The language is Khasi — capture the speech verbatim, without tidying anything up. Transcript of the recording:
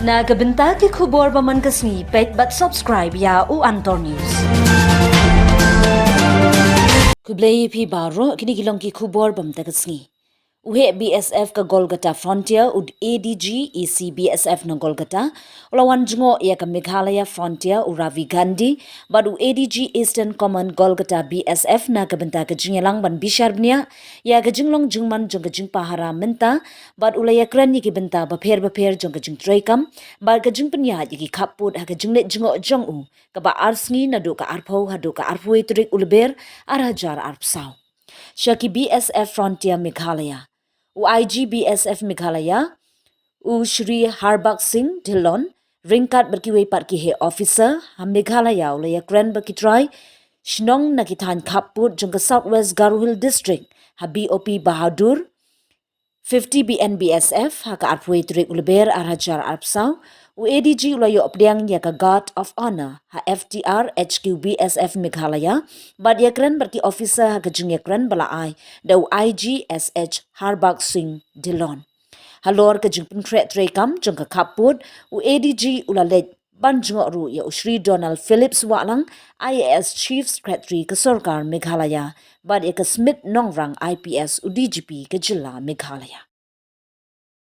Na ka bynta ki khubor ba man ka sngi, peit bad subscribe ïa u Antor News. Khublei ïa phi baroh, kine ki long ki khubor ba mynta ka sngi. U heh B S F ka Golgata Frontier, u A D G E C B S F na Golgata, u la wan jngoh ïa ka Meghalaya Frontier, u Ravi Gandhi, bad u A D G Eastern Command Golgata B S F na ka bynta ka jingïalang ban bishar bniah ïa ka jinglong jingman jong ka jingpahara mynta, bad u la ïakren ïa ki bynta bapher bapher jong ka jingtreikam bad ka jingpynïaid ïa ki khappud ha ka jingleit jngoh jong u, kaba ar sngi naduh ka arphew haduh ka arphew tarik u Lber ar hajar arphew saw. Sha ki B S F Frontier Meghalaya, u I G B S F Meghalaya, u Shri Harbakh Singh Dhillon, ryngkat bad kiwei pat ki heh officer ha Meghalaya, u la ïakren bad ki trai shnong na ki thaiñ khappud jong ka South West Garo Hills District ha B O P Bahadur fifty B N B S F ha ka arphew tarik u Lber ar hajar arphew saw. U A D G u la ïoh pdiang ïa ka Guard of Honor ha F T R H Q B S F Meghalaya, bad ïakren bad ki officer ha ka jingïakren ba la ai da u I G S H Harbakh Singh Dhillon. Halor ka jingpynkhreh treikam jong ka khappud, u A D G u la leit ban jngoh ruh ïa u Shri Donald Phillips Wahlang, I A S Chief Secretary ka Sorkar Meghalaya, bad ïa ka Smit Nongrang, I P S, u D G P ka jylla Meghalaya.